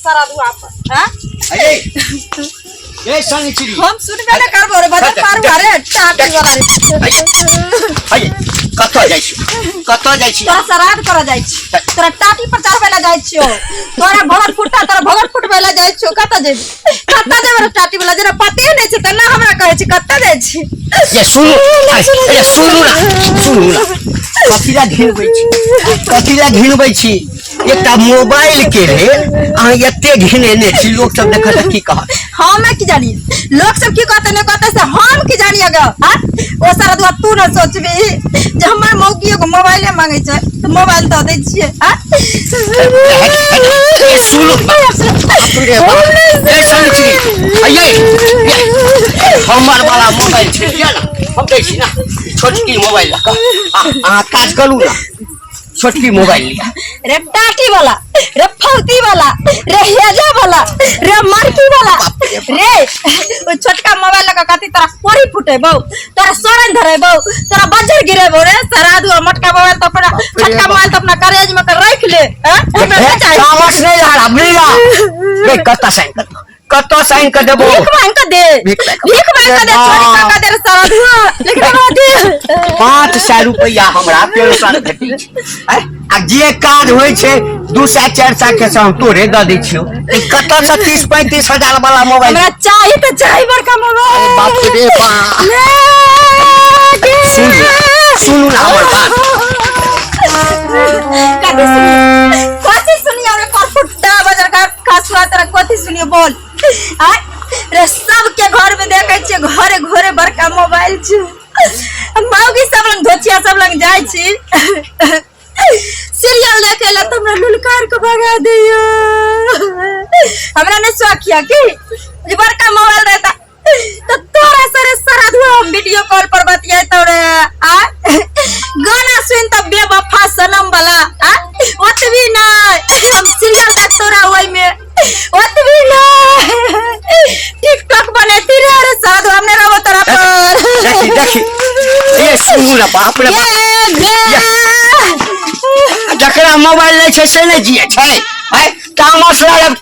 सारा दुआ पर हां अरे ए शनिचरी हम सुनबे न करबो रे बजर पारू अरे टाटी वाला रे अरे कतऽ जाइ छी कतऽ जाइ छी तोरा श्राद्ध करऽ जाइ छी तोरा टाटी पर चढ़बै लए जाइ छियो तोरा भगत फुटता तोरा भगत फुटबै लए जाइ छियो कतऽ जेबी कतऽ जेबै रे टाटी वाला जेना पते नहि छै तेना हमरा कहै छी कतऽ जाइ छी ये सुनू अरे सुनू ना सुनू ना कथी ला घिनबै छी कथी ला घिनबै छी एकटा मोबाइल के लेल अहाँ एते घिनेने छी लोक सब देखत तऽ की कहत हम की जानी लोक सब की कहते नहीं कहते से हम की जानी अगर आ ओ सारा दुआ तू न सोचबी जे हमर मौगी एगो मोबाइले मांगे छै तऽ मोबाइल दऽ दै छियै आ ए, सुनू बाप रे बाप ए शनिचरी अये हमर वाला मोबाइल छै लिअ ना हम दै छी ना छोटकी मोबाइल लऽ कऽ अहाँ काज करू ना छोटकी मोबाइल लिया रे टाटी वाला रे फौती वाला रे हेजा वाला रे मरकी वाला रे ओ छोटका मोबाइल लगा कथी तोरा कोरी फुटे बौ तोरा सोरन धरे बौ तोरा बज्जर गिरे बौ रे सरा दू मोटका मोबाइल तो अपना छोटका मोबाइल तो अपना करेज में कर रख ले हैं? हमरा नहीं चाही तामस नहीं रहा बुझला रे कत्ता साइन कर कत्ता साइन कर देबो भीख मांग के दे भीख मांग के- भीख मांग के दे चोरी कर के दे रे सारा धुआ लेकिन हमरा दे 500 रुपया हमरा पेंशन भेटै छै आँय? आ जे काज होइ छै 200 400 के से हम तोरे दऽ दै छियौ ई कतऽ से 30 35 हजार वाला मोबाइल हमरा चाही तो चाही बड़का मोबाइल बाप रे बाप ले दे। सुनू सुनू ना हमर बात कथी सुनियो कथी सुनियो रे फुट्टा बजर का खसुआ तोरा कथी सुनियो बोल आय रे सबके घर में देखै छियै घरे घरे बड़का मोबाइल छै मौगी सब लग धोचिया सब लग जाइ छी सीरियल देखे ला तऽ हमरा लुलकार के भगा दैयो हमरा नहि शौक यऽ की जे बड़का मोबाइल रहता तो तोरा सरे सारा धुआ हम वीडियो कॉल पर बतियाई रे आ गाना सुन त बेवफा सनम वाला आ ओतबी नहीं हम सीरियल देख तोरा ओई में ओतबी नहीं टिकटॉक बनेती रे अरे साधु हमने रहो तोरा पर देखी देखी ए सुनू ना बाप रे बाप ये मैं जकरा मोबाइल नहि छै से नहि जिए छै आँय तामस लागल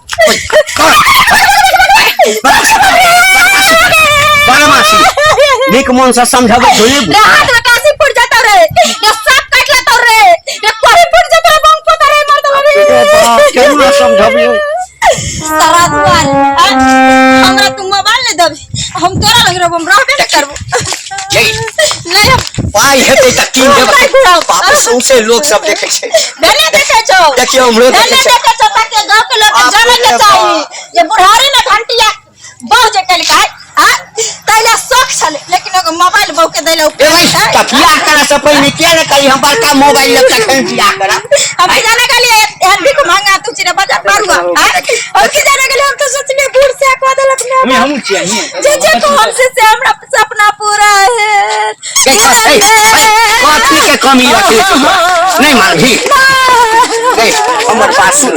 बदमाशी नीक मन से समझाबै थोड़ी रे हाथ में काशी फूट जाता रे रे सांप काट लेता रे रे कोही फूट जाता रे बम पोता रे मर दलो रे केना समझबियौ सारा दुआर आ? हमरा तू मोबाइल नहीं देबी हम तोरा लग रहबो हम रहबे नहीं करबो यही नहीं हम पाइ हेतै तऽ कीन देबै पाइ घुराउ। बाप सौंसे लोक सब देखै छै भेले देखै छौ देखियौ हमरो देखै भेले छै। देखै छौ ताकि गाँव के लोग के बाप जाने के रे चाही बाप। जे बुढ़ारी में घंटिया बहु जे कलकै आ तैला शौक छलै लेकिन एगो मोबाइल बहु के दैला ए भाई तऽ बियाह करऽ से पहिने किया ने कही हम बड़का मोबाइल लेब तखन बियाह करब हम की जाने के लिए एहन महंगा तू चिरे बाजार मारुआ हम की जाने के लिए हम तो सोचलिए बूढ़ से कह देलक हमे ना हमहूँ छियै हमे। जे जे को हमसे से हमरा सपना पूरा है कथी के कमी रखले छी तोरा? नहि मानभी नहीं हमर बात सुन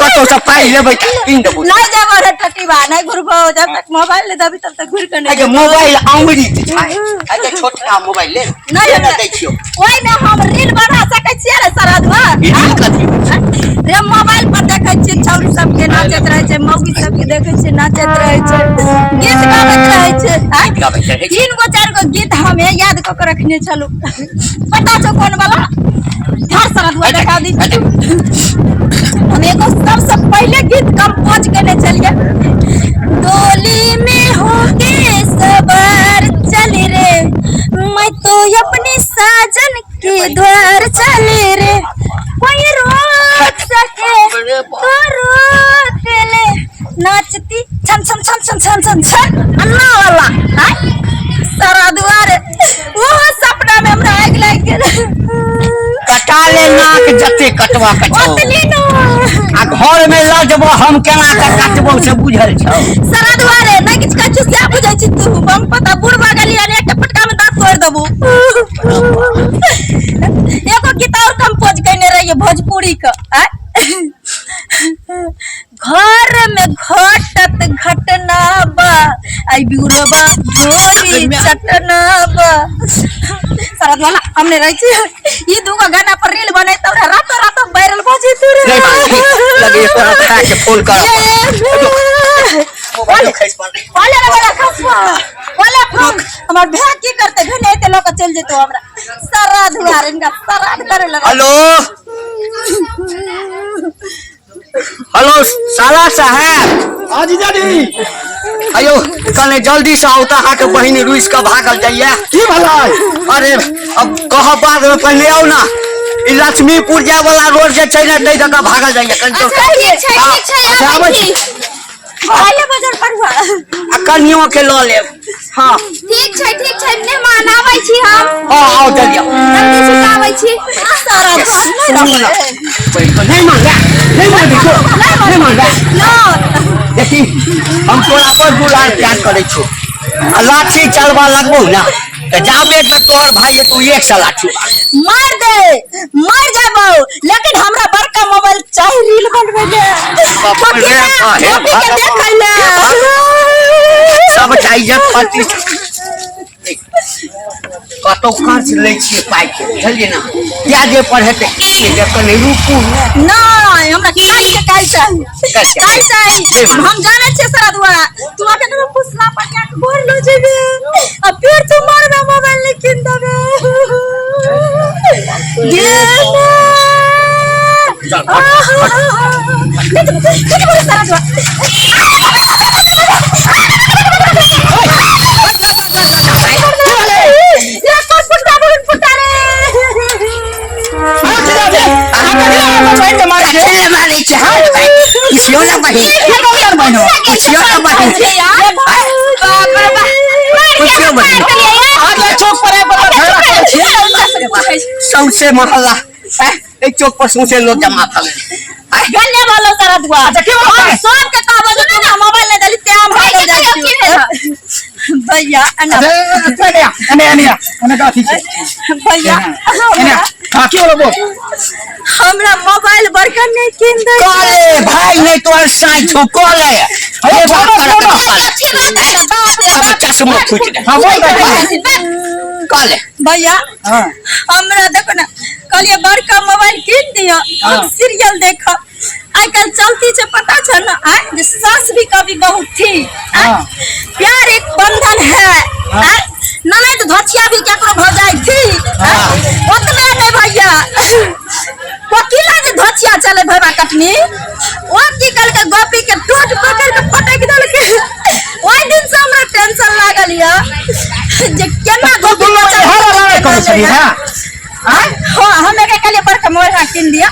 कतौ से पाइ लेबै तऽ कीन देबो नहीं जाबो रे टटीबा नहीं घुरबो जब तक मोबाइल ले देबी तब तक घुर के नहीं अगे मोबाइल अमृत छै अगे छोटका मोबाइल ले नहीं ले हमरा दै छियौ ओहि में हम रील बना सकै छियै रे सरदवा ई रील कथी होइ छै? रे मोबाइल पर देखै छियै छौरी सबके नाचैत रहै छै मौगी सबके देखै छियै नाचैत रहै छै गीत गाबैत रहै छै आँय? गीत गाबैत रहै छै। तीन गो चारि गो गीत हम याद कऽ के रखने छलहुँ पता छौ कोन वाला धर सरदवा देखा दी हम एगो सबसे पहले गीत कंपोज केने छलियै डोली में होके सवार चली रे मैं तो अपने साजन के द्वार चली रे कोई रोक सके तो रोक ले नाचती छन छन छन छन छन छन छन अन्ना वाला आय सारा दुआरे वो सपना में हमरा आगि लागि गेल कटा ले नाक जते कटवा के छौ ओतनी न आ घर में लऽ जेबो हम केना के काटबो से बुझल छौ सारा दुआरे नहि किछु कहै छी सएह बुझै छी तू बम पता बूढ़ भऽ गेली यानी एकटा फटका में दाँत तोड़ि देबो एगो गीत और कंपोज केने रहिए भोजपुरी के आय घर में घटत घटना बा आई बुढ़बा ढोरी चटना बा सारा वाला हमने रही छी ई दूगो गाना पर रील बनेतौ रे रातो रातो वायरल भऽ जेतौ रे नहीं बात लगे तोरा भाय के फोन कर मोबाइल खसि पड़लै। बोले रे बड़ा खसवा बोले फोन हमर भाय की करते भेने एते लऽ के चलि जेतो हमरा सारा दुआर इनका श्राद्ध करे लगा। हेलो हेलो साला साहेब। हाँ जीजाजी। अयो कने जल्दी से आओ तऽ अहाँके बहिन रुसि कऽ भागल जाइया। की भलाई? अरे अब कह बाद में, पहले आओ ना। ई लक्ष्मीपुर जाय वाला रोड जे छै ने ताहि दऽ कऽ भागल जाइया कनि। अच्छा ठीक छै, ठीक छै। अच्छा, आबै आबै छी। आइए बाजार पर हुआ आ कनियो के लऽ लेब। हाँ ठीक छै, ठीक छै मेहमान, आबै छी हम। हाँ आओ जल्दी आओ। जल्दी से आबै छी। सारा घर नहि सुनू ने रहतै। नहीं मानला, नहीं मानबी तो नहीं मानला। ना। देखी हम तोरा पर दुलार प्यार करै छौ आ लाठी चलबा लगबौ ना तऽ जाबे तक तोहर भाई एतौ एक सए लाठी मार। मार दे, मर जाबो, लेकिन हमरा बड़का मोबाइल चाही रील बनबै ले। बाप रे, गोपी हे के देखै ले। सब इज्जत प्रतिष्ठा कतौ खर्च लै छियै पाइ के, बुझलियै ने? किया जे पर हेतै जे कनि रुकू। नहीं, हमरा काल के काल चाही। काल्हि काल चाही। नहीं मानब। हम जानै छियै सारा दुआ तू अखन हमरा फुसला पटिया के घर लो जेबे आ फिर तू मारबे, मोबाइल नहीं किन देबे। गे ना। चल, नहीं तो सारा दुआ ये कोन पुट्टा बोल पुट्टा रे? हाँ जीजाजी, अहाँ कथी लए हमर बहिन के मारै छियै? कथी लए मारै छै? हाँ पुछियौ ने बहिन, की कहलियै बहिन? पुछियौ ने बहिन, पुछियौ बहिन। अहाँ के चौक पर आबि कऽ झगड़ा करै छियै? सौंसे मोहल्ला एहि चौक पर सौंसे लोग जमा भऽ गेलै। गन्ने वाला सारा दुआ। अच्छा, की बोलऽ? हम सबके कहबो जे तू मोबाइल नहीं देली ते हम भागल जाइ छी। भैया एना। अरे, एने आ, एने एने आ, एने के अथी छै। भैया एने आ। हाँ की बोलो बोल। हमरा मोबाइल बड़का नहीं किन दे। कहले भाई नहीं तोहर साई छौ कहले। अरे बात छोड़ो, करत छोड़ो। कहले। हमर चश्मा फूटि गेल। हाँ बोल दे। कहले भैया हाँ हमरा देखो ना, कहलिए बड़का मोबाइल किन दियो हम सीरियल देखब। आइ काल्हि चलती छै, पता छै ना आइ जे सास भी कभी बहू थी आइ? हाँ। प्यार एक बंधन है आइ? ननद धोछिया भी केकरो भऽ जाइ थी आइ? ओतबे नहि भैया, कोकिला जे धोछिया चले भैबा कटनी, ओ की कहलकै, गोपी के टोट पकड़ के पटकि देलकै। ओहि दिन से हमरा टेंशन लागल यऽ जे केना तू गोपी दुनू बच्चा इएह लड़ाइ करै छली केना हँ आँय? हाँ, हम एकरा कहलियै बड़का मोबाइल हमरा कीन दिअ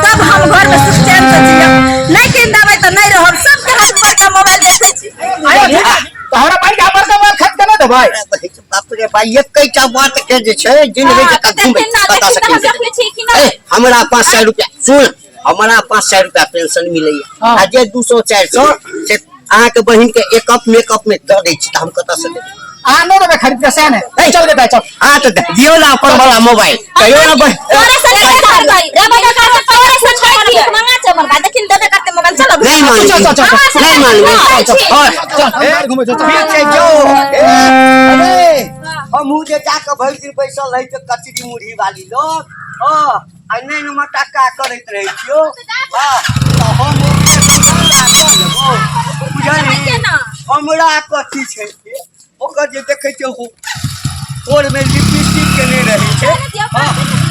तब हम घर में सुख चैन से जियब, नहीं कीन देबै तऽ नहीं रहब। सबके हाथ बड़का मोबाइल देखै छी। आयो जीजाजी, तऽ हमरा बहिन के बड़का मोबाइल खरीद के नहि देबै? बाप रे बा, एकैटा बात के जे छै जिनगी हाँ, जकाँ घुमै देखिन ना, कतऽ देखिन से ना, कीन हम के देखने छियै कि ना। ए, हमरा 500 रुपया सुन, हमरा 500 रुपया पेंशन मिलैया हाँ। आ जे 200 400 से अहाँके बहिन के एकअप मेकअप में दऽ दै छी तऽ हम कतऽ से देबै? अहाँ नहि देबै खरीद के सएह ने? चल बेटा चल। अहाँ तऽ दियौ ने अपन वाला मोबाइल, कहियौ ने बहिन। तोरे से नहीं करबै रे बाबा, का तोरे से छोड़ दिए मंगा छै मोबाइल, देखिन देबे करते मोबाइल, चलो। नहीं मानबी। चल, चल, चल, चल। नहीं मानबी। चल, चल, और चल हम बाहर घुमै चल, चल। ठीक छै जो। अरे हमहूँ जे जाकऽ भरि दिन बैसल रहै छियै कचरी मुरही वाली लोग, हँ आ नहि ने मटक्का करैत रहै छियौ। हँ तऽ हम ओकरे से झगड़ा कऽ लेबौ, बुझलही? हमरा कथी छै से ओकर जे देखै छियै ठोरमे लिपस्टिक केने रहै छै, हँ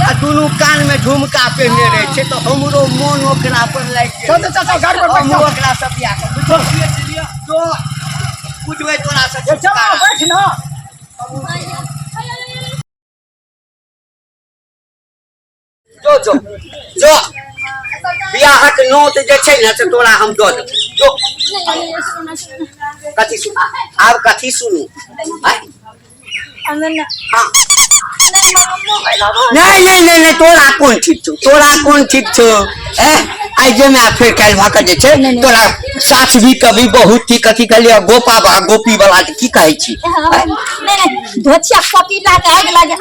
आ दुनू कानमे झुमका पहिरने रहै छै, तऽ हमरो मोन ओकरा पर लागि चल गेलै। चल चल चल गाड़ी पर बैठ हमहूँ जाओ। ओकरा से बियाह करबै। जो बुझबै तोरा से ए, चल ना, बैठ ना। जो जो जो बियाहक नोत जे छै ने से तोरा हम दऽ देबौ। जो कथी सुनू आब, कथी सुनू आँय? हाँ नहीं नहीं नहीं नहीं, तोरा कोन ठीक छौ, तोरा कोन ठीक छौ? ए आइ जे में फेर काल्हि भऽ कऽ जे छै तोरा सास भी कभी बहुत थी कथी कहलियै गोपा बा गोपी वाला की कहै छी? नहीं नहीं, धोछिया कोकिला के आगि लागे,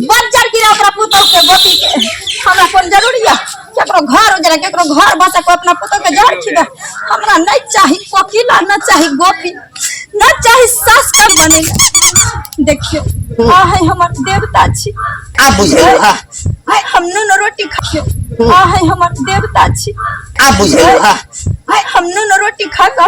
बज्जर गिरा ओकरा पुतोह के गोपी के। हमरा कोन जरूरी है केकरो घर उजरा, केकरो घर बसे को अपना पुतोह के जहर खिबे। हमरा नहीं चाही कोकिला, न चाही गोपी, न चाही सास कर बने। देखियो आहे हमर देवता छी। आब बुझलियै? हाँ हम नून रोटी खाइयो। अहाँ हमर देवता छी। आब बुझलियौ। हम नून रोटी खा कऽ